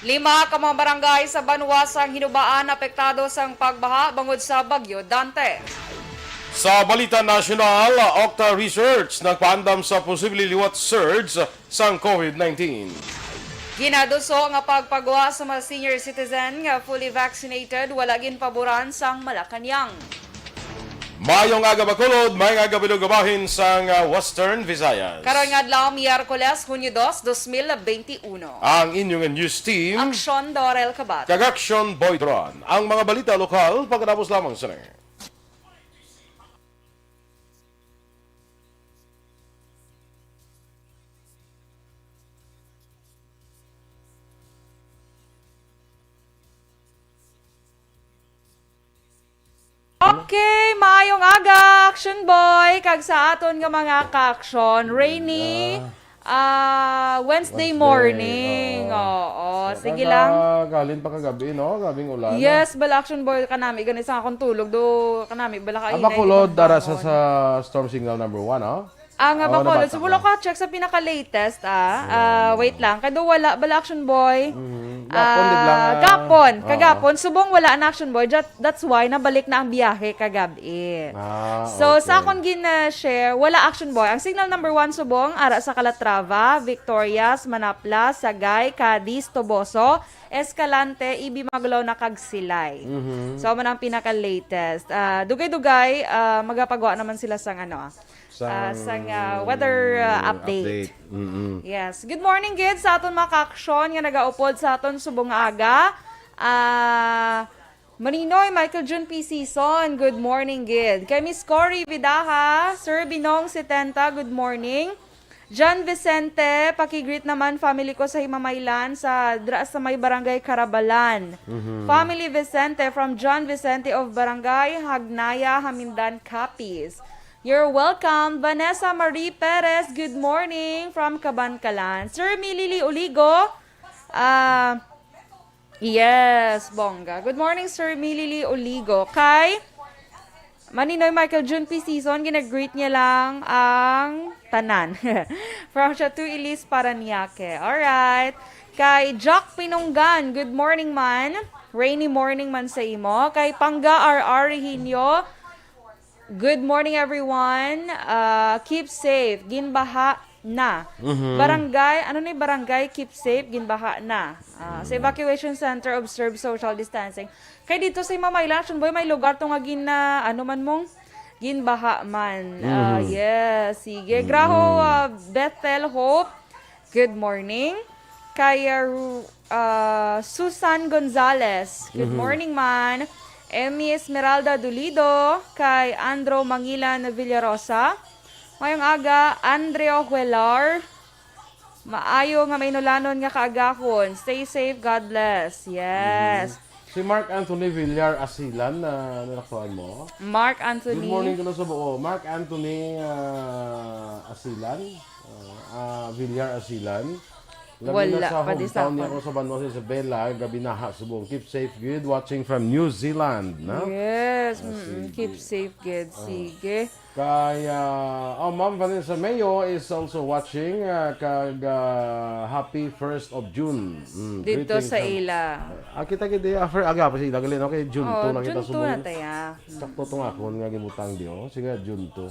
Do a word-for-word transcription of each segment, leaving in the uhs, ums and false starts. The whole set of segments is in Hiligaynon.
Lima ka mga barangay sa banwa sang Hinubaan apektado sang pagbaha bangod sa Bagyo Dante. Sa balita nasyonal, Octa Research nagpaandam sa posible liwat surge sang COVID nineteen. Ginaduso nga pagpagwa sa mga senior citizen nga fully vaccinated wala ginpaboran sang Malacañang. Mayong aga, Bacolod, mayong aga, bilog nga bahin sang, ah, Western Visayas. Karon nga adlaw, Miyerkules, Hunyo dos, dos mil benti uno. Ang inyong news team, Aksyon Dorel Kabat. Kag Aksyon Boy Dron. Ang mga balita lokal, pagkatapos lamang sini. Okay, maayong aga, Action Boy, kag sa aton nga mga ka-action, rainy, ah, Wednesday Wednesday, morning. Oo. Oo, sige lang. Kaga-, galing pa kagabi, no? Gabing ulan. Yes, bala, Action Boy, kanami gani sa akong tulog, do kanami bala ka Aba, inay kulod, dara sa, panahon. Sa storm signal number one, oh? Ang, ah, Oh, Bacolod. Nabasa So, wala ko. Ka-check sa pinaka-latest, ah. Ah, wait lang. Kay do wala bala, Action Boy. Mhm. Gapon, di Ah, lang, ah, gapon. Oo. Kagapon, subong wala na, Action Boy. That, that's why nabalik na ang biyahe kagabi. Ah, So, sa okay. Akon gin-share, wala, Action Boy. Ang signal number one subong, ara sa Calatrava, Victorias, Manapla, Sagay, Cadiz, Toboso, Escalante, Ibimaglo na kag Silay. Mhm. So, amo na ang pinaka-latest. Ah, dugay-dugay, ah, magapagawa naman sila sang ano, ah, Sang sang, ah, weather, ah, update. Update. Mm-mm. Yes. Good morning gid sa aton mga ka-action nga nagaupod sa aton subong nga aga. Ah, Maninoy Michael Jun P. Season, good morning gid. Kay Miss Cory Vidaha, Sir Binong Setenta, good morning. John Vicente, paki-greet naman family ko sa Himamaylan, sa, dra sa may Barangay Carabalan. Mhm. Family Vicente from John Vicente of Barangay Hagnaya, Hamindan, Capiz. You're welcome. Vanessa Marie Perez, good morning from Kabankalan. Sir Milili Uligo, ah, yes, bongga. Good morning, Sir Milili Uligo. Kay Maninoy Michael Jun P. Season, ginag-greet niya lang ang tanan. From Chateau Elise, Parañaque. Alright. Kay Jack Pinunggan, good morning man. Rainy morning man sa imo. Kay Pangga R R Rehinio, good morning, everyone. Ah, keep safe. Ginbaha na. Mhm. Barangay, ano ni barangay? Keep safe. Ginbaha na. Ah, sa evacuation center, observe social distancing. Kay dito sa Himamaylan, Action Boy, may lugar to nga gin, ah, ano man mong ginbaha man. Ah, Mhm. yes. Sige. Mhm. Graho, ah, Bethel Hope. Good morning. Kay, ah, Ru-, ah, Susan Gonzalez. Good Mhm. morning, man. Emmy Esmeralda Dulido. Kay Andro Mangilan Villarosa. Mayong aga, Andreo Huelar. Maayo nga mainulanon nga kaagahon. Stay safe, God bless. Yes. Mhm. Si Mark Anthony Villar Asilan, na nalaktuan mo? Mark Anthony. Good morning kuno sa buo. Mark Anthony, ah, Asilan, ah, ah, Villar Asilan. Labi na Wala sa pa di sa hometown niya akon. Ko sa banwa sa Isabela, gabinaha subong. Keep safe, good. Watching from New Zealand, no? Yes, Ah, mm, sige. Keep safe, good. Ah. Sige. Kay, ah, oh, Ma'am Vanessa Mayo is also watching, ah, kag, ah, happy first of June. Mm, Dito greetings sa from ila. Ah, kita gid, eh, after aga pa sila, gali, okay, June Oh, two na kita June two na subong. Taya. Mm. Sakto tong akon nga gibutang di, oh. Sige, June two.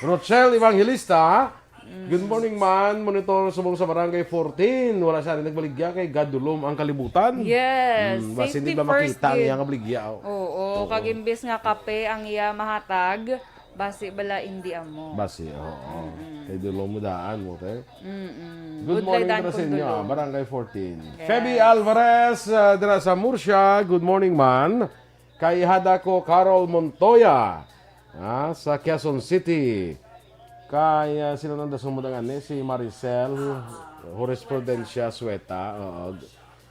Rochelle Evangelista, Mm. good morning, man. Monitor subong sa Barangay fourteen. Wala siya rin nagbaligya kay gadulom ang kalibutan. Yes, Mm, basi safety hindi ba first, makita ang gid. Iyang baligya, oh. Oo, Oo. Kag imbes nga kape ang iya mahatag, basi bala indi amo. Basi, oo. Mm-mm. Kay dulo mo daan mo, te. Mm-mm. Good Budlay morning daan dira sa kung inyo, dulo. Ah, Barangay fourteen. Yes. Feby Alvarez, ah, dira sa Murcia. Good morning, man. Kay Hadako Carol Montoya, ah, sa Quezon City. Kay, ah, sino nang dasong mo nga ni? Si Maricel Jurisprudencia Sueta. Oo.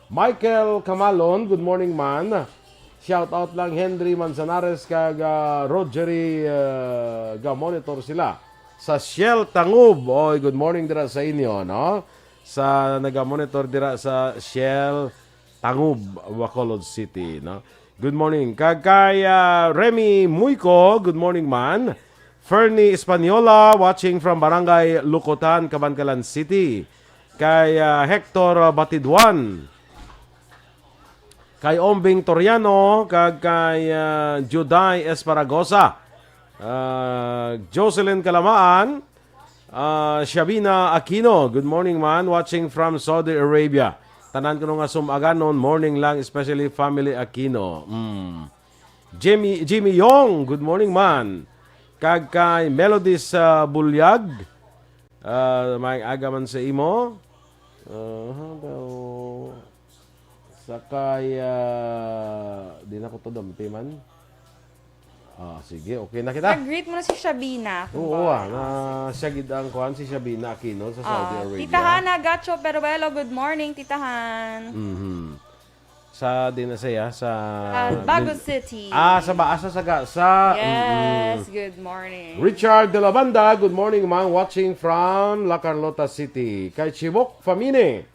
Michael Camalon, good morning, man. Shout out lang Henry Manzanares kag, ah, Rogery, ah, ga-monitor sila sa Shell Tangub. Oy, good morning dira sa inyo, no? Sa naga-monitor dira sa Shell Tangub, Bacolod City, no? Good morning. Kag kay, ah, Remy Muyco, good morning, man. Fernie Española, watching from Barangay Lucotan, Kabankalan City. kay, ah, Hector, ah, Batiduan, kay Ombing Toriano, kag kay, ah, Juday Esparagosa, ah, Jocelyn Kalamaan, ah, Shabina Aquino. "Good morning, man. Watching from Saudi Arabia." Tanan kuno nga sum-aganon, morning lang, especially family Aquino. Mm. Jimmy, Jimmy Yong, "Good morning, man." Kag kay Melody sa Bulyag, ah, may aga man sa imo. Ah, daw, sa kay, ah, di na ko to dampi man. Ah, sige, okay na kita. Nag-greet mo na si Shabina, Oo, kumbaga. Ah, na siya gid ang kuan, si Shabina Aquino sa Saudi Ah, Arabia. Tita Hana Gacho Peruelo, good morning, Tita Han. Mhm. Sa, di na siya, sa Ah, Bago Min- City. Ah, sa ba? Asa sa ga-, sa, Yes, mm-mm. Good morning. Richard de la Banda, "Good morning, ma'am. Watching from La Carlota City." Kay Chibok Famine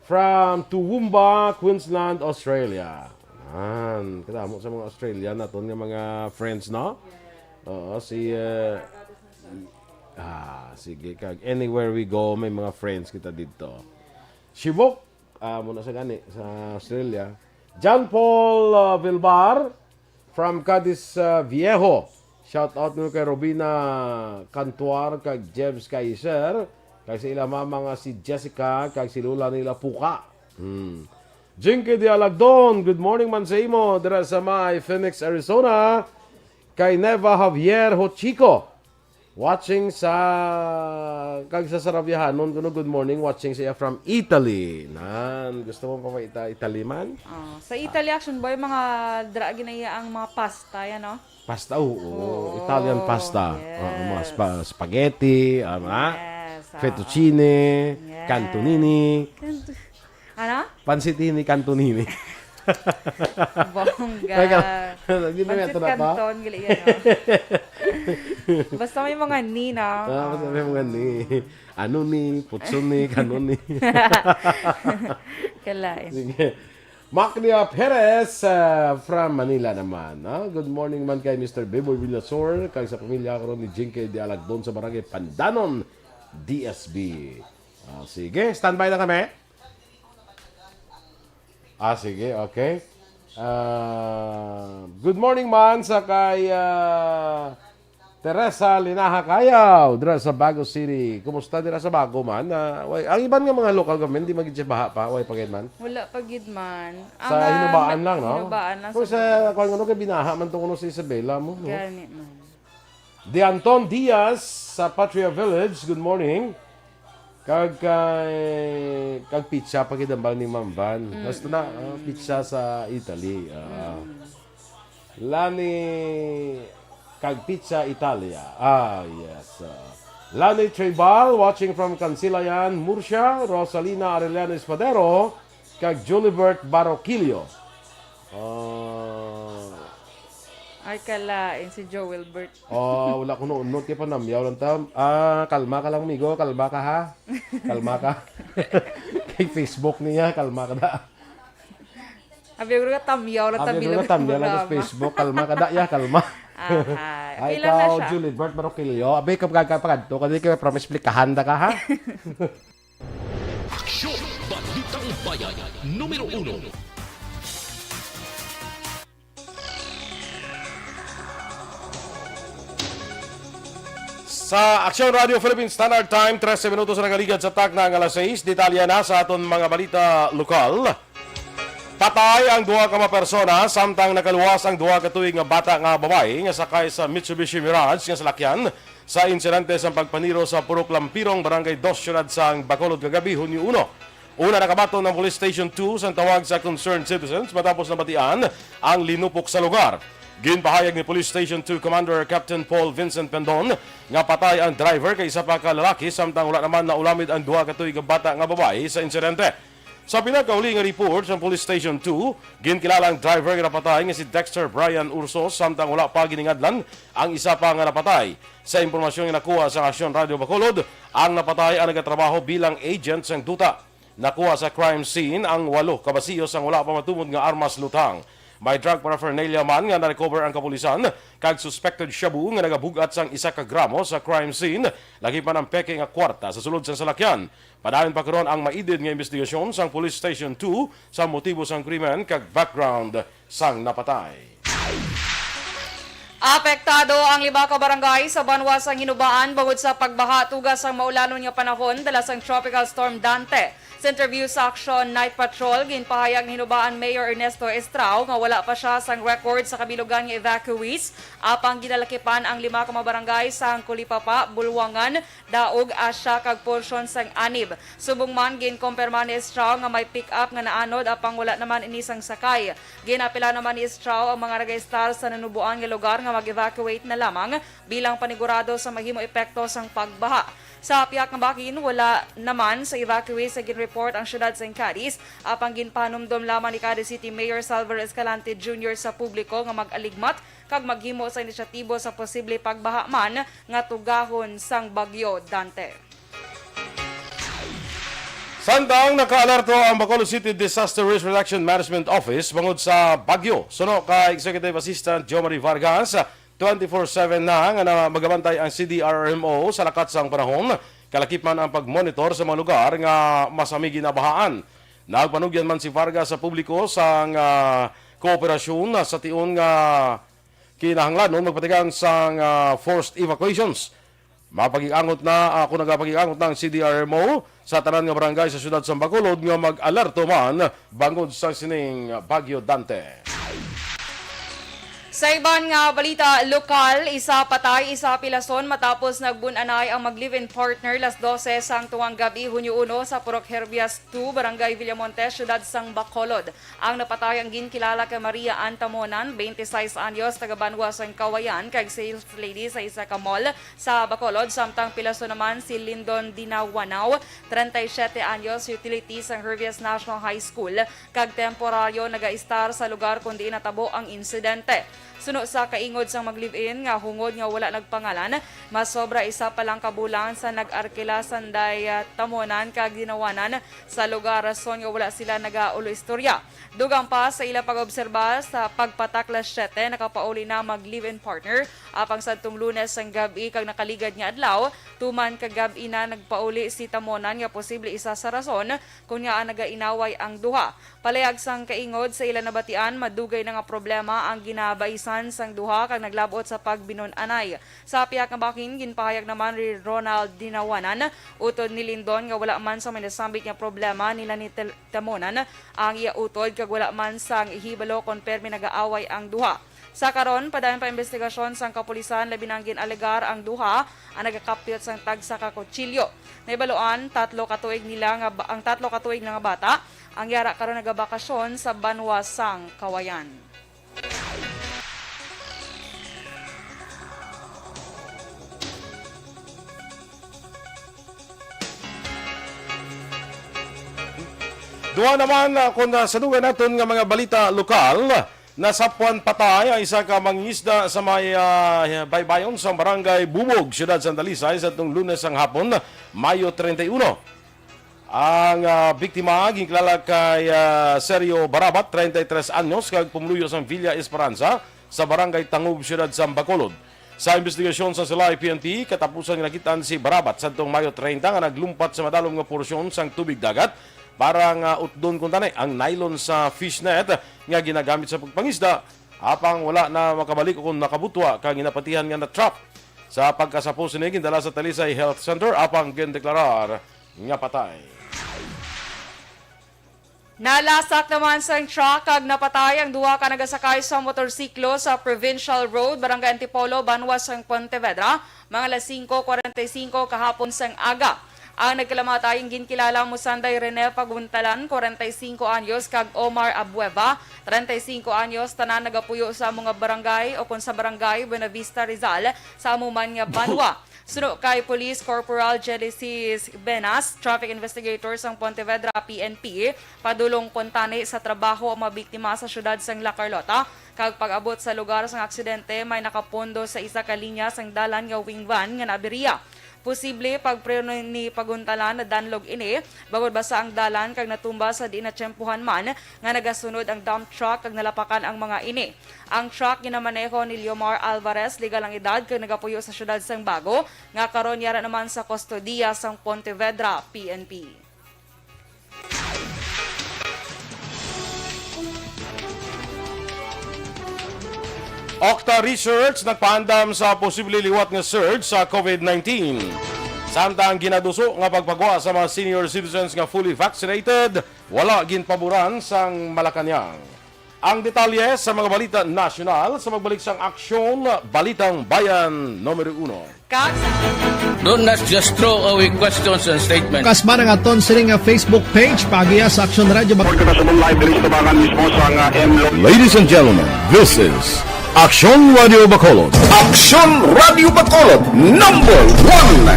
from Toowoomba, Queensland, Australia. Yan. Kadamo sa mga Australian naton nga mga friends, no? Oo, si, uh, ah, sige, kag anywhere we go, may mga friends kita dito. Chibok, ah, muna sa gani, sa Australia. John Paul, ah, Vilbar from Cadiz, ah, Viejo. Shout out nyo kay Robina Cantuar, kag Jems Kaiser, kag sa ila mama nga si Jessica, kag si Lola nila Puka. Hmm. Jinky Dialagdon, "Good morning man sa imo, dira sa may Phoenix, Arizona." Kay Neva Javier Hochico, watching sa, kag sa Sarabiahanon, kuno, "Good morning, watching sa iya from Italy." Nan, gusto mo pa makita Italy man? Oh, sa Italy, Action Boy, mga dra-, ginaya ang mga pasta, yan, no? Pasta, oo. Oo, Italian pasta. Yes. Oo, mga spa-, spaghetti, ah, mga Yes, oo. fettuccine, Yes. cantonini. Canto-, ano? Pansitini, cantonini. Bongga. Teka, hindi na Pancit ito na pa? Canton, gali yan, oh. Basta may mga ni, no? Ah, basta may mga ni. Ano ni, putson ni, kanon ni. Kalain. Sige. Macnia Perez, ah, from Manila naman, ah. "Good morning man kay Mister Beboy Villasor, kag sa pamilya karon ni Jinky Dialagdon sa Barangay Pandanon, D S B." Ah, sige, standby na kami. Ah, sige, okay. Ah, good morning man sa kay, ah, Teresa Linaha Kayaw, dira sa Bago City. Kumusta dira sa Bago man? Ah, way, ang iban nga mga local government, di man gid siya baha pa, way pa gid man? Wala pa gid man. Sa Ang, ah, Hinubaan lang, no? Hinubaan lang Kung sa sa, kuwan, ano, kay binaha man to kuno sa Isabela mo, no? Gani man. De Anton Diaz sa Patria Village, good morning. Kag kay, kag pizza, pakidambal ni Ma'am Van. Mm, Basta na, mm. ah, pizza sa Italy. Ah. Mm. Lani, kag pizza Italia. Ah, yes. Ah. Lani Tribal, watching from Cancilayan, Murcia. Rosalina Arellano Espadero, kag Julibert Baroquillo. Ah. Ay, kalain si Joel Bert. Oh, wala ko noon. Kaya panamyaw lang ta. Ah, kalma ka lang, migo. Kalma ka, ha? Kalma ka. Kay Facebook niya, kalma ka da. Abi, guro ka tamyaw lang Abi, tabi guro lang ka tamyaw lang sa programa. Facebook. Kalma ka da, ya, kalma. Aha. Ay, Okay lang na ikaw, siya. Julibert Baroquillo. Abi, kapag ka pagkadto, kasi kayo promise plikahan da ka, ha? Aksyon! Balitang Bayan, numero uno. Sa Aksyon Radio Philippine Standard Time, trese minutos ang nakaligad sa takna nga alas sais. Detalye na sa aton mga balita lokal. Patay ang duha ka mga persona, samtang nakaluwas ang duha ka tuig nga bata nga babayi nga sakay sa Mitsubishi Mirage nga salakyan sa insidente sa pagpaniro sa Purok Lampirong, Barangay Dos, Siyudad sang Bacolod kagabi, Hunyo uno. Una, nakabaton ang Police Station two sang tawag sa concerned citizens matapos nabatian ang linupok sa lugar. Ginpahayag ni Police Station two Commander Captain Paul Vincent Pendon nga patay ang driver kag isa pa ka lalaki, samtang wala naman naulamid ang duha ka tuig nga bata nga babayi sa insidente. Sa pinakauli nga report sa Police Station two, ginkilala ang driver nga napatay nga si Dexter Brian Ursos, samtang wala pa giningadlan ang isa pa nga napatay. Sa impormasyon nga nakuha sa Aksyon Radio Bacolod, ang napatay ang nagatrabaho bilang agent sang duta. Nakuha sa crime scene ang walo ka basiyo sang wala pa matumod nga armas lutang. May drug paraphernalia man nga na-recover ang kapulisan kag suspected shabu nga nagabug-at sang isa ka gramo sa crime scene, labi pa ang peke nga kwarta sa sulod sang salakyan. Padayon pa karon ang maidid nga investigasyon sang Police Station two sa motibo sang krimen kag background sang napatay. Apektado ang lima ka barangay sa banwa sang Hinubaan bangod sa pagbaha tungod sang maulanon nga panahon dala sang Tropical Storm Dante. Sa interview sa Action Night Patrol, ginpahayag ni Hinubaan Mayor Ernesto Estrao nga wala pa siya sang record sa kabilugan nga evacuees, apang ginalakipan ang lima ka mga barangay sang Colipapa, Bulwangan, Daug, Asya, kag porsyon sang Anib. Subong man, ginkumpirma ni Estrao nga may pick-up nga naanod, apang wala naman ini sang sakay. Ginaapela naman ni Estrao ang mga nagaistar sa nanuboan nga lugar nga mag-evacuate na lamang bilang panigurado sa mahimo epekto sang pagbaha. Sa pihak nga bahin, wala naman sa evacuees sa ginreport ang siyudad sang Cadiz, apang ginpahanumdom lamang ni Cadiz City Mayor Salvador Escalante Junior sa publiko nga mag-aligmat kag maghimo sa inisyatibo sa posible pagbaha man nga tugahon sang Bagyo Dante. Samtang naka-alerto ang Bacolod City Disaster Risk Reduction Management Office bangod sa bagyo. Suno kay Executive Assistant Jomari Vargas, twenty-four seven na nga na magabantay ang C D R R M O sa lakat sang panahon, kalakip man ang pagmonitor sa mga lugar nga masami ginabahaan. Nagpanugyan man si Vargas sa publiko sang, ah, kooperasyon sa tion nga kinahanglanon magpatigang sang, ah, forced evacuations. Mapag-iangot na, ah, kung nagapag-iangot na ang C D R M O sa tanan nga barangay sa siyudad sa Bacolod nga mag-alerto man bangod sa sining Bagyo Dante. Sa iban nga balita lokal, isa patay, isa pilason matapos nagbun-anay ang mag-live-in partner las dose sang tungang gab-i, Hunyo uno, sa Purok Herbias two, Barangay Villamonte, siyudad sang Bacolod. Ang napatay ang ginkilala kay Maria Ann Tamonan, twenty-six anyos, taga banwa sang Kawayan, kag sales lady sa isa ka mall sa Bacolod, samtang pilason naman si Lindon Dinawanaw, treinta y siete anyos, utility sang Herbias National High School, kag temporaryo nagaistar sa lugar kon diin natabo ang insidente. Suno sa kaingod sang mag-live-in nga hungod nga wala nagpangalan, masobra isa pa lang ka bulan sa nag-arkila sanday, ah, Tamonan kag Dinawanan sa lugar, rason nga wala sila nagaulo istorya. Dugang pa sa ila pag-obserba sa pagpatak las siyete, nakapauli na mag-live-in partner, apang sadtong Lunes sang gab-i kag nakaligad nga adlaw, tuman kagab-i na nagpauli si Tamonan nga posible isa sa rason kon ngaa nagainaway ang duha. Palayag sang kaingod sa ila nabatian, madugay na nga problema ang ginabaisan sang duha kag naglab-ot sa pagbinun-anay. Sa pihak nga bahin, ginpahayag naman ni Ronald Dinawanan, utod ni Lindon, nga wala man sang may nasambit nga problema nila ni Tel-, Tamonan ang iya utod kag wala man sang ihibalo kon permi nag-aaway ang duha. Sa karon, padayon pa investigasyon sang kapulisan, labi na ang gin-alegar ang duha ang nagakapyot sang tagsa ka kutsilyo. Nahibaluan, tatlo ka tuig nila nga ba-, ang tatlo ka tuig na nga bata ang yara karon nagabakasyon sa banwa sang Kawayan. Duha naman, ah, kung, ah, sa dugay naton nga mga balita lokal, nasapwan patay ang isa ka mangingisda sa may, ah, baybayon sa barangay Bubog, siyudad sa Talisay, sa tong Lunes ang hapon, Mayo treinta y uno. Ang, ah, biktima ginkilala kay, ah, Sergio Barabat, treinta y tres anyos, kag pumuluyo sang Villa Esperanza sa Barangay Tangub, Siyudad sa Bacolod. Sa investigasyon sa Silay P N P, katapusan nga nakit-an si Barabat sadtong Mayo treinta nga naglumpat sa madalom nga porsyon sang tubig dagat para nga utdon kuntani ang nylon sa fishnet nga ginagamit sa pagpangisda, apang wala na makabalik ukon nakabutwa kag ginapatihan nga na-trap. Sa pagkasapo sini, gindala sa Talisay Health Center apang gindeklarar nga patay. Nalasak naman sang truck kag napatay ang duha ka nagasakay sa motorsiklo sa Provincial Road, Barangay Antipolo, banwa sang Pontevedra, mga alas singko kwarenta y singko kahapon sang aga. Ang nagkalamatay ang ginkilala mo sanday Rene Paguntalan, kwarenta y singko anyos, kag Omar Abueva, treinta y cinco anyos, tanan nagapuyo sa amo nga barangay o kon sa barangay Buenavista, Rizal, sa amo man nga banwa. Suno kay Police Corporal Genesis Benas, traffic investigator sang Pontevedra P N P, padulong kuntani sa trabaho ang mga biktima sa siyudad sang La Carlota, kag pag-abot sa lugar sang aksidente, may nakapondo sa isa ka linya sang dalan nga wing van nga naaberya. Posible pagpreno ni paguntalan na danlog ini, bangod basa ang dalan kag natumba sa diin natiyempuhan man nga nagasunod ang dump truck kag nalapakan ang mga ini. Ang truck ginamaneho ni Leomar Alvarez, legal ang edad kag nagapuyo sa siyudad sang Bago, nga karon yara naman sa kustodiya sang Pontevedra P N P. Okta Research nagpaandam sa posible liwat nga surge sa COVID nineteen. Samtang ginaduso nga pagpagwa sa mga senior citizens nga fully vaccinated, wala ginpaboran sang Malacañang. Ang detalye sa mga balita nasyonal sa pagbalik sang Aksyon Balitang Bayan numero uno. Kag sa Don't not just throw away questions and statements. Kasba na nga ton sini nga Facebook page, pagiya sa Aksyon Radio Bacolod. Report kita sa live diri sa tabangan mismo sa nga M Lo- Ladies and gentlemen, this is Aksyon Radio Bacolod. Aksyon Radio Bacolod, number one.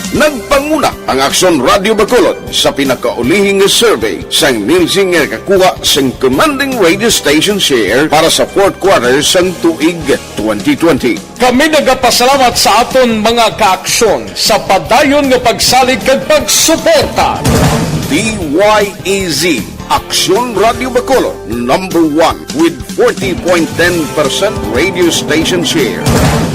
Nagpanguna ang Aksyon Radio Bacolod sa pinakaulihing nga survey sang Nielsen nga nakakuha sang commanding radio station share para sa fourth quarter sang tuig twenty twenty. Kami nagapasalamat sa aton mga kaaksyon sa padayon nga pagsalig kag pagsuporta. D Y E Z, Aksyon Radio Bacolod, number one with forty point ten percent radio station share.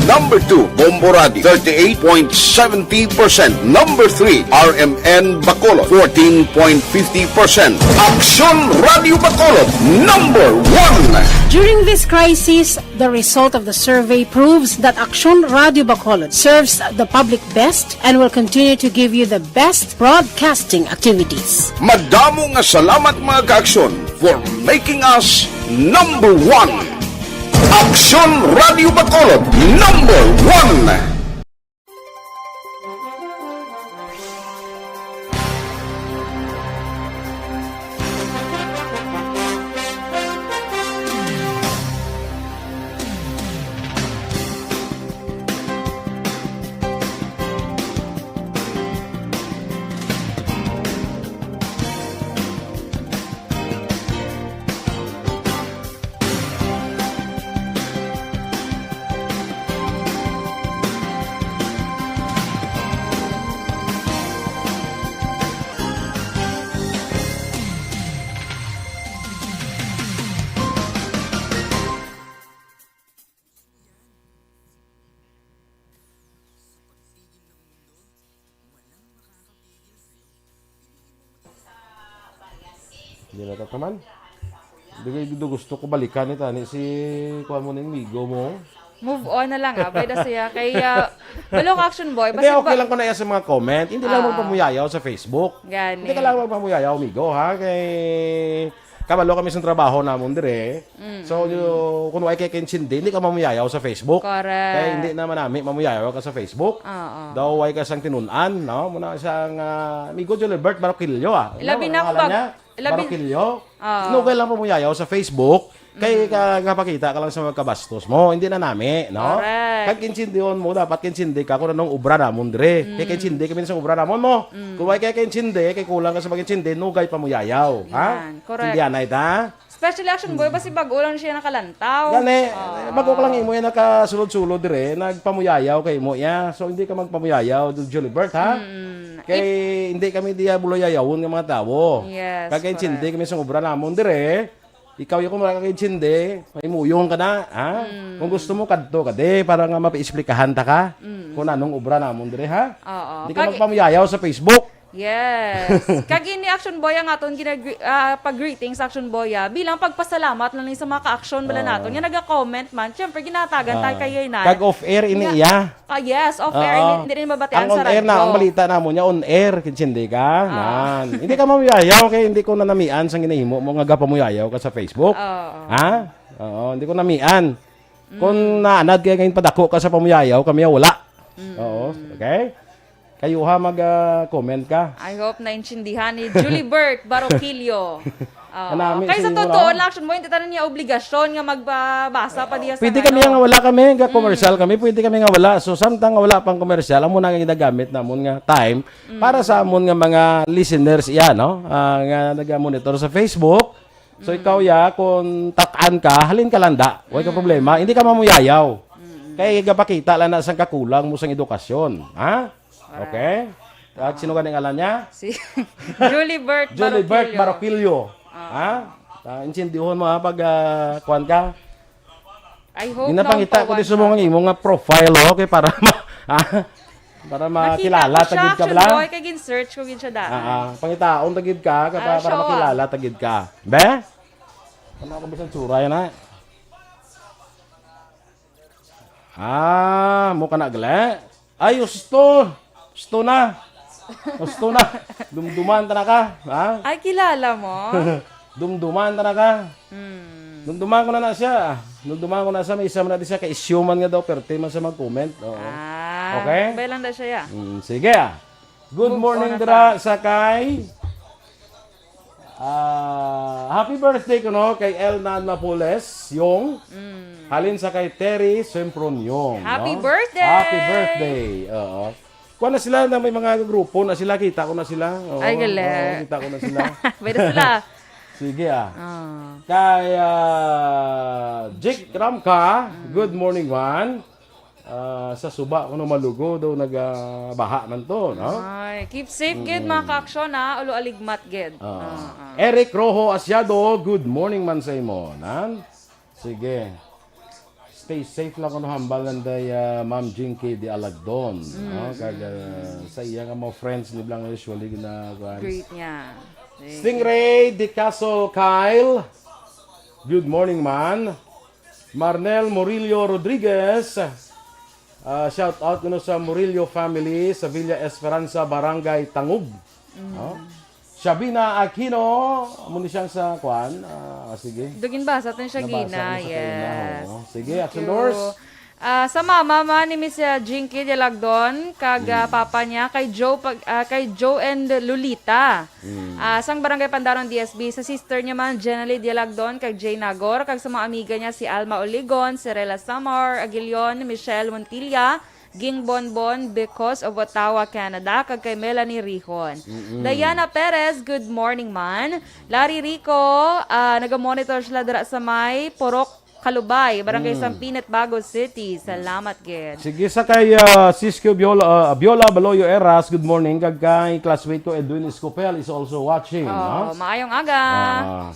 Number two, Bombo Radio, thirty-eight point seventy percent. Number three, R M N Bacolod, fourteen point fifty percent. Aksyon Radio Bacolod, number one. During this crisis, the result of the survey proves that Aksyon Radio Bacolod serves the public best and will continue to give you the best broadcasting activities. Madamo nga salamat, mga kaaksyon, for making us number one. Aksyon Radio Bacolod, number one. Hindi na tataman. Hindi ko, hindi gusto ko balikan ni tani si kuan mo ning migo mo. Move on na lang, ah. Pwede siya. Kay, ah, wala ka, Action Boy. Hindi, Basta okay ba lang ko na iya sa mga comment. Hindi lang Ah. magpamuyayaw sa Facebook. Gani. Hindi ka lang magpamuyayaw, migo, ha? Kay kabalo kami sa trabaho namon dire. Mm. So, you, kung way kay kaintindi, hindi ka mamuyayaw sa Facebook. Correct. Kay hindi naman nami mamuyayaw ka sa Facebook. Oo. Daw way ka sang tinun-an, no? Muna sang, ah, migo Julibert Barokillo, ah. Labi Ano na ang kung ngalan bag-, niya? labi Barokillo? Oo. Nugay lang pamuyayaw sa Facebook. Kay Mm. ka, kapakita ka lang sa mga kabastos mo. Hindi na nami, no? Correct. Kag kaintindihon mo, dapat kaintindi ka kung anong obra namon dire. Kay Mm. kaintindi kami sa obra namon mo. Mm. Kung way kay kaintindi, kay kulang ka sa pag-intindi, nugay pamuyayaw. Ha? Yan, correct. Intindihan na ita? Especially Action Boy, basi bag-o lang siya nakalantaw. Gani, Oo. bag-o ka lang imo yan nakasulod-sulod dire, nagpamuyayaw kay imo ya. So, hindi ka magpamuyayaw, Julibert, ha? Mm. Kay If hindi kami diya buloyayawon nga mga tawo. Yes, Kag kay correct. Chinde kami sa obra namon dire, ikaw yung kung wala ka kay Chinde, may muyong ka na, ha? Mm. Kung gusto mo, kadto ka di, para nga mapaisplikahan ta ka Mm. kung anong obra namon dire, ha? Oo. Hindi ka Kag magpamuyayaw sa Facebook. Yes. Kag ini Action Boy ang aton ginag-, ah, pag-greetings, Action Boy, ah, bilang pagpasalamat lang ni sa mga ka-action bala Ah. naton nga naga-comment man. Siyempre, ginatagan tayo Ah. kay Yay Nay. Kag off-air ini Nga iya. Ah, yes, off-air. Oo. Hindi, hindi rin mabatian Ang sa on-air na, radyo. ang balita namon niya, on-air, kay Chinde ka. Ah. Nan. Hindi ka mamuyayaw, kay hindi ko nanamian sa ginahimo mo nga gapamuyayaw ka sa Facebook. Oo. Ha? Oo, hindi ko namian. Kung Mm. naanad kay ngayon padako ka sa pamuyayaw, kami wala. Mm. Oo, okay? Kayo ha, mag, ah, comment ka. I hope naintindihan ni Julibert Barokilyo. Oo. Kanami Kay sa siguro. totoo lang, Action Boy, hindi tanan niya obligasyon nga magbasa pa diya sa Pwede kami ano. nga wala kami, nga Mm. commercial kami, pwede kami nga wala. So, samtang nga wala pang commercial, amo na nga ginagamit namon nga time Mm. para sa amon nga mga listeners iya, no? Ah, nga naga-monitor sa Facebook. So, Mm. ikaw ya, kung tatan ka, halin ka lang da. Way ka Mm. problema, hindi ka mamuyayaw. Mm. Kay gapakita lang na sang kakulang mo sang edukasyon, ha? Okay? At sino gani ngalan niya? Si Julibert Julibert Baroquillo. Baroquillo. Ha? Ah, intindihon mo, ha, pag, ah, kuwan ka. I hope Ginapangita ko di sumong ang imo nga profile, oh, okay, para ma-, ha? Para makilala ta gid ka, bala. Boy, kay gin-search ko gid siya daan. Ah, ah. Pangitaon ta gid ka, ka-, Ah, para show, ah. Makilala ta gid ka. Be? Ano ako bisan tsura yan, ha? Ah, mo ka na gali? Ay, usto. Usto na. Usto na. Dumduman ta na ka, ha? Ay, kilala mo? Dumduman ta na ka. Hmm. Dumduman ko na na siya. Dumduman ko na siya. May isa man na di siya ka-issue man nga daw, perte man siya mag-comment. Oo. Ah, Okay? Bay lang na siya, ya. Mm, sige, ah. Good Move morning, on na dira ta. Sa kay, ah, happy birthday ko, no, kay Elnan Mapules, yung Mm. halin sa kay Terry Sempron, yung, Happy no? Birthday! Happy birthday. Oo. Kuha na sila na may mga grupo na sila, kita ko na sila. Oo, Ay, gali. Oo, kita ko na sila. Pwede sila. Sige, ah. Ah. Kay, ah, Jake Ramka, Mm. good morning, man. Ah, sa suba kuno malugo daw nagabaha man to, no? Ay, keep safe gid, Mm. mga ka-aksyon, ha? Ulo aligmat gid. Ah. Ah, ah. Eric Rojo Asiado, good morning man sa imo, nan? Sige. Stay safe lang kuno hambal nanday, ah, Ma'am Jinky de Alagdon, no? Mm. Kag, ah, sa iya nga mga friends ni Blang usually na, kuwan. Greet niya. Sige. Stingray de Castle Kyle, good morning, man. Marnel Murillo Rodriguez, ah, shout out kuno sa Murillo family sa Villa Esperanza, Barangay Tangub. Mm. No? Shabina Aquino, amo ni siyang sa kwan. Ah, sige. Dugin ba sa aton siya Nabasa gina? Mo sa kaina, Yes. Oo. Sige, Thank Action you. Doors. Ah, sa mama man ni Miss, ah, Jinky Dialagdon, kag, ah, Mm. papa niya, kay Joe, pag, ah, kay Joe and Lolita. Mm. Ah, sang Barangay Pandaron D S B, sa sister niya man, Jenny Dialagdon, kag Jay Nagor, kag sa mga amiga niya, si Alma Oligon, si Rela Samar Aguilion, Michelle Montilla, Ging Bonbon, because of Ottawa, Canada, kag kay Melanie Rihon. Mm-mm. Diana Perez, good morning man. Larry Rico, ah, nagamonitor sila dira sa may Purok Kalubay, Barangay Mm. Sampinit, Bago City. Salamat gid. Sige sa kay, ah, Siskyo Biola, ah, Biola Baloyo Eras, good morning. Kag kay classmate ko, Edwin Escopel is also watching, Oh, no? Maayong aga. Ah,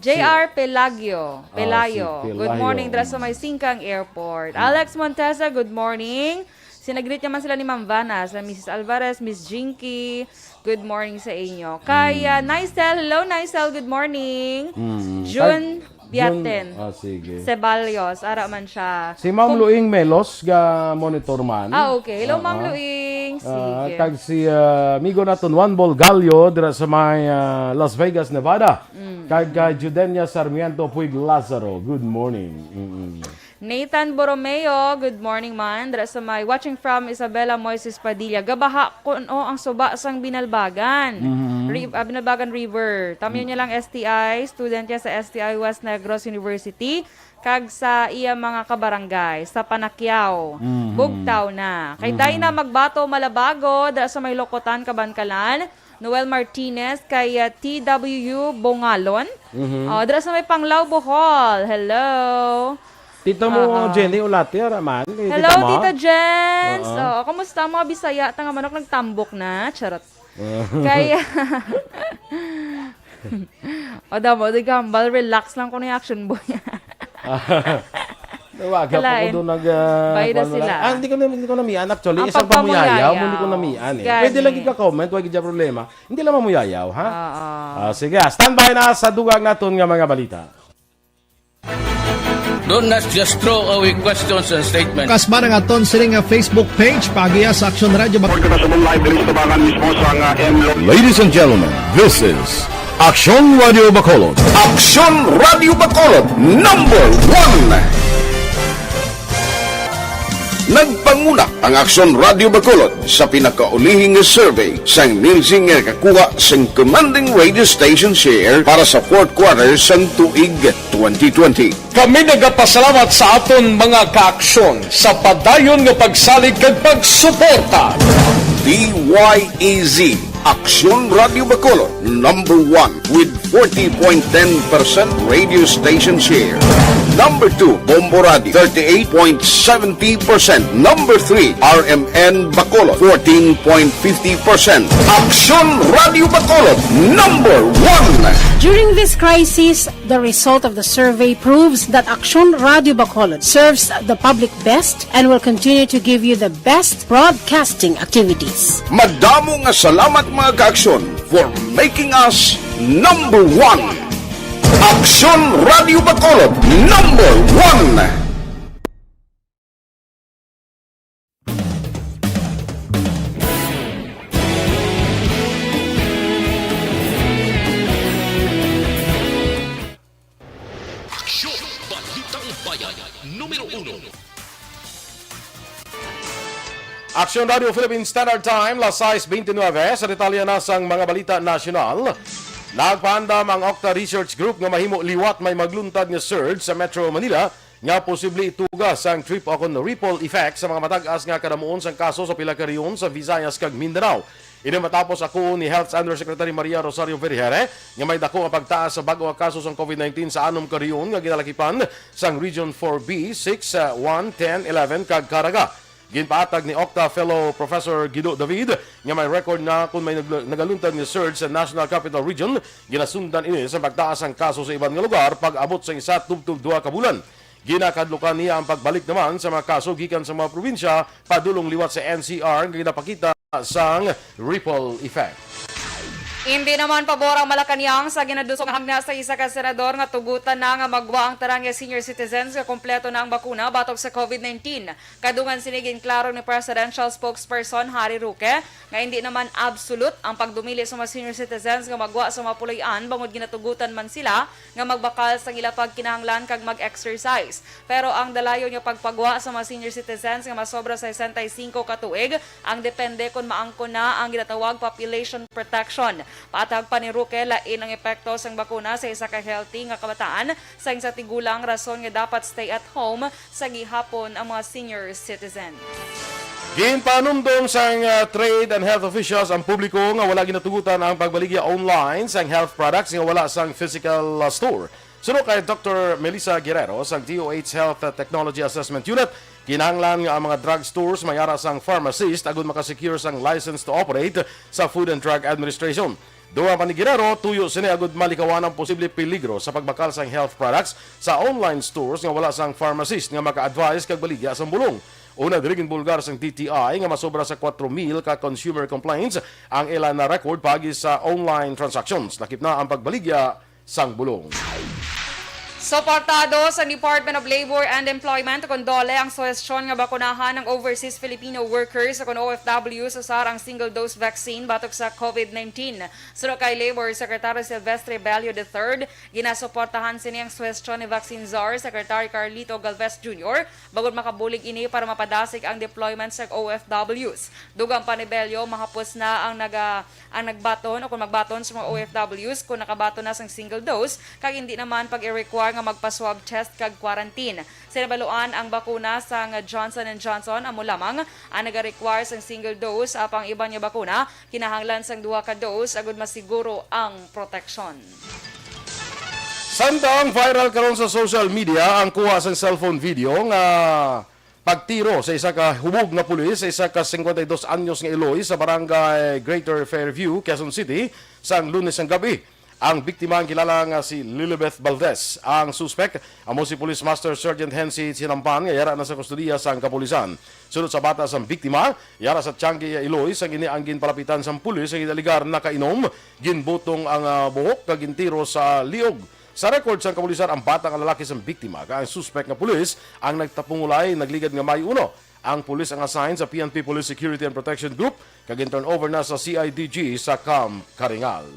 J R Pelagio, Ah, Pelayo. si Good Pelayo. morning, dira sa may Singkang Airport. Mm. Alex Montesa, good morning. Sinagrit naman sila ni Ma'am Vana, sila Missus Alvarez, Miss Jinky. Good morning sa inyo. Kay, Mm. ah, Nicel, hello, Nicel, good morning. Mm. June Ay, June, Biaten. Ah, sige. Ceballos, ara man siya. Si Ma'am Kum- Luing Melos, ga monitor man. Ah, okay. Hello, Ah, Ma'am ah. Luing. Ah, Sige. Kag si, ah, amigo naton Juan Bolgallo, dira sa may, ah, Las Vegas, Nevada. Mm. Kag, ah, Judenia Sarmiento Puig Lazaro, good morning. Mm-mm. Nathan Borromeo, good morning man. Dira sa may watching from Isabela Moises Padilla. Gabaha kuno ang suba sang Binalbagan. Mhm. Ri-, ah, Binalbagan River. Tamyo Mm. niya lang S T I, student niya sa S T I West Negros University, kag sa iya mga kabarangay, sa Panakyaw, Mhm. Bugtaw na. Kay Mhm. Dina Magbato Malabago, dira sa may Lokotan, Kabankalan. Noel Martinez, kay, ah, T W Bongalon. Mhm. Oh, dira sa may Panglao, Bohol. Hello. Tita mo, Oo. Jenny Ulate, ara man. Kay Hello, tita mo? Tita Jens. Oo. Oh, kamusta ang mga Bisaya? Tanga manok nagtambok na. Charot. Oo. Kay, o, damo, di gambal, relax lang ko ni Action Boy. Nawaga pa ko Kalain. Doon nag, ah, Bayad na kuwan mo lang. Sila. Ah, hindi ko na, hindi ko namian, actually. Ang Isang pamuyayaw, pagpamuyayaw. Hindi ko namian, eh. Gani. Pwede lang ika-comment, wag ija problema. Hindi lang mamuyayaw, ha? Oo. Ah, sige, ah, standby na sa dugag naton nga mga balita. Don't not just throw away questions and statements. Kasba na nga ton sini nga Facebook page, pagiya sa Aksyon Radyo Bac- Report kita sa live diri sa tabangan mismo sa nga M L O. Ladies and gentlemen, this is Aksyon Radio Bacolod. Aksyon Radio Bacolod, number one. Nagpanguna ang Aksyon Radio Bacolod sa pinakaulihing nga survey sang Nielsen nga nakakuha sang commanding radio station share para sa fourth quarter sang tuig twenty twenty. Kami nagapasalamat sa aton mga kaaksyon sa padayon nga pagsalig kag pagsuporta. D Y E Z, Aksyon Radio Bacolod, number one with forty point ten percent radio station share. Number two, Bombo Radio, thirty-eight point seventy percent. Number three, R M N Bacolod, fourteen point fifty percent. Aksyon Radio Bacolod, number one. During this crisis, the result of the survey proves that Aksyon Radio Bacolod serves the public best and will continue to give you the best broadcasting activities. Madamo nga salamat, mga kaaksyon, for making us number one. Aksyon Radio Bacolod, number one. Aksyon, Balitang Bayan, numero uno. Aksyon Radio Philippine Standard Time, las sais bente nuebe. Sa detalye na sang mga balita nasyonal, nagpaandam ang Okta Research Group nga mahimo liwat may magluntad nga surge sa Metro Manila nga posible ituga sang trip o kon ripple effect sa mga matag-as nga kadamuon sang kaso sa pila ka rehiyon sa Visayas kag Mindanao. Ini matapos ako ni Health Undersecretary Maria Rosario Vergere nga may dako nga pagtaas sa bag-o nga kaso sang covid nineteen sa anom ka rehiyon nga ginalakipan sang Region four B, six, uh, one, ten, eleven, kag Caraga. Ginpaatag ni Okta Fellow Professor Guido David nga may record na kung may nagl-, nagaluntad nga surge sa National Capital Region, ginasundan ini sa pagtaas ang kaso sa iban nga lugar pag-abot sa isa tubtob duha ka bulan. Ginakadlukan niya ang pagbalik naman sa mga kaso gikan sa mga probinsya padulong liwat sa N C R nga ginapakita sang ripple effect. Indi naman pabor ang Malacañang sa ginadusong hagna sa isa ka senador nga tugutan na nga magwa ang tanan nga senior citizens nga kompleto na ang bakuna batok sa covid nineteen. Kadungan sini, ginklaro ni Presidential Spokesperson Harry Roque nga indi naman absolute ang pagdumili sa mga senior citizens nga magwa sa mga puloy-an bangod ginatugutan man sila nga magbakal sang ila pagkinahanglan kag mag-exercise. Pero ang dalayon nga pagpagwa sa mga senior citizens nga masobra sesenta y cinco ka tuig ang depende kon maangkon na ang ginatawag population protection. Patag pa ni Roque, lain ang epekto sang bakuna sa isa ka healthy nga kabataan sang isa tigulang, rason nga dapat stay at home sa gihapon ang mga senior citizens. Ginpanumdom sang, ah, trade and health officials ang publiko nga wala ginatugutan ang pagbaligya online sang health products nga wala sang physical, ah, store. Suno kay Doctor Melissa Guerrero sang D O H Health Technology Assessment Unit, kinahanglan nga ang mga drug stores may ara sang pharmacist agud makasecure sang license to operate sa Food and Drug Administration. Dugang pa ni Guerrero, tuyo sini agud malikawan ang posible peligro sa pagbakal sang health products sa online stores nga wala sang pharmacist nga maka-advise kag baligya sang bulong. Una diri, ginbulgar sang D T I nga masobra sa kuwatro mil ka consumer complaints ang ila na-record paagi sa online transactions. Lakip na ang pagbaligya sang bulong. Suportado sa Department of Labor and Employment kon DOLE ang suhestyon nga bakunahan ang overseas Filipino workers kon O F Ws usar ang single-dose vaccine batok sa covid nineteen. Suno kay Labor Secretary Silvestre Bello the third, ginasuportahan sini ang suhestyon ni Vaccine Czar Secretary Carlito Galvez Junior bangod makabulig ini para mapadasig ang deployment sa O F Ws. Dugang pa ni Bello, mahapos na ang naga-, ang nagbaton o kung magbaton sa mga O F Ws kung nakabaton na sang single dose, kag hindi naman pag-i-require nga magpa-swab test kag quarantine. Sinabaluan, ang bakuna sang Johnson and Johnson amo lamang ang naga-require sang single dose, apang iban nga bakuna kinahanglan sang duha ka dose agud masiguro ang proteksyon. Samtang viral karon sa social media ang kuha sang cellphone video nga pagtiro sa isa ka hubog nga pulis sa isa ka cincuenta y dos anyos nga iloy sa barangay Greater Fairview, Quezon City, sang Lunes sang gab-i. Ang biktima ang kilala nga si Lilibeth Valdez. Ang suspek amo si Police Master Sergeant Hensi Sinampan nga yara na sa kustodiya sang kapulisan. Sunod sa bata sang biktima, yara sa tiyangge iya iloy sang ini ang ginpalapitan sang pulis nga ginalegar nakainom, ginbutong ang, ah, buhok kag gintiro sa liog. Sa record sang kapulisan, ang bata nga lalaki sang biktima kag ang suspek nga pulis ang nagtapungulay, nagligad nga may uno. Ang pulis ang assign sa P N P Police Security and Protection Group kag gin-turnover na sa C I D G sa Camp Karingal.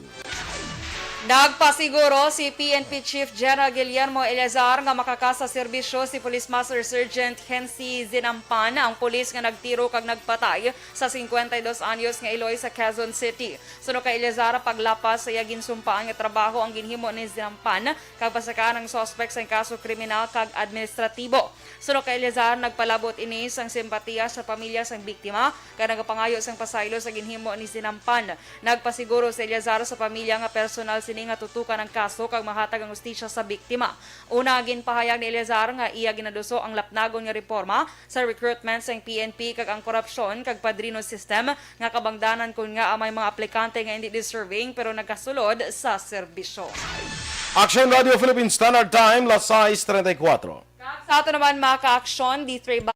Nagpasiguro si P N P Chief General Guillermo Eleazar nga makakasa serbisyo si Police Master Sergeant Hensi Zinampan, ang pulis nga nagtiro kag nagpatay sa cincuenta y dos anyos nga iloy sa Quezon City. Suno kay Eleazar, paglapas sa iya ginsumpaan nga trabaho ang ginhimo ni Zinampan, kag pasakaan ang suspek sa kaso kriminal kag administratibo. Suno kay Eleazar, nagpalabot ini sang simpatiya sa pamilya sang biktima kag nagapangayo sang pasaylo sa ginhimo ni Zinampan. Nagpasiguro si Eleazar sa pamilya nga personal si nga tutukan ang kaso kag mahatag ang hustisya sa biktima. Una, ginpahayag ni Eleazar nga iya ginaduso ang lapnagon nga reporma sa recruitment sang P N P kag ang korupsyon kag padrino system nga kabangdanan kon ngaa may mga aplikante nga indi deserving pero nagasulod sa serbisyo. Aksyon Radio Philippine Standard Time, las sais treinta y cuatro. Kag sa ato naman, mga ka-aksyon, di three ba-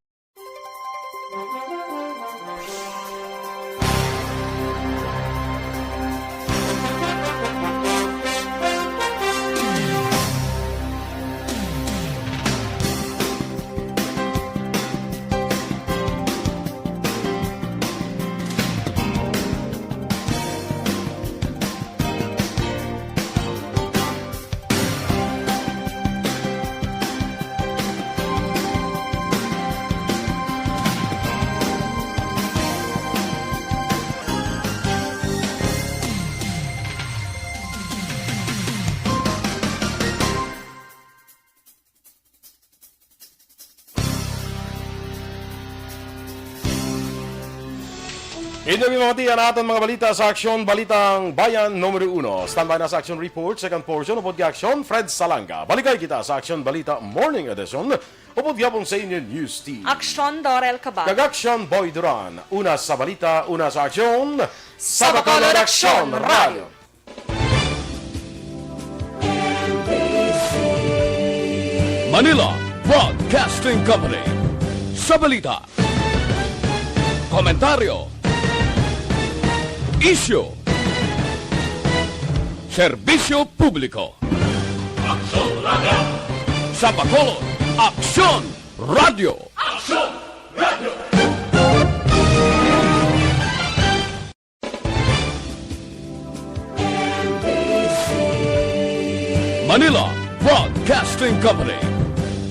Inyo ginamati ang aton mga balita sa Aksyon Balitang Bayan numero uno. Standby na sa Aksyon Report, second portion, upod kay Aksyon Fred Salanga. Balikay kita sa Aksyon Balita Morning Edition, upod gyapon sa inyo News Team. Aksyon Dorel Cabal. Kag Aksyon Boy Duran. Una sa balita, una sa aksyon. Sa Bacolod, Aksyon Radio. Manila Broadcasting Company. Sa balita, komentaryo, isyu, serbisyo publiko. Aksyon Radio. Sa Bacolod, Aksyon Radio. Aksyon Radio. Manila Broadcasting Company.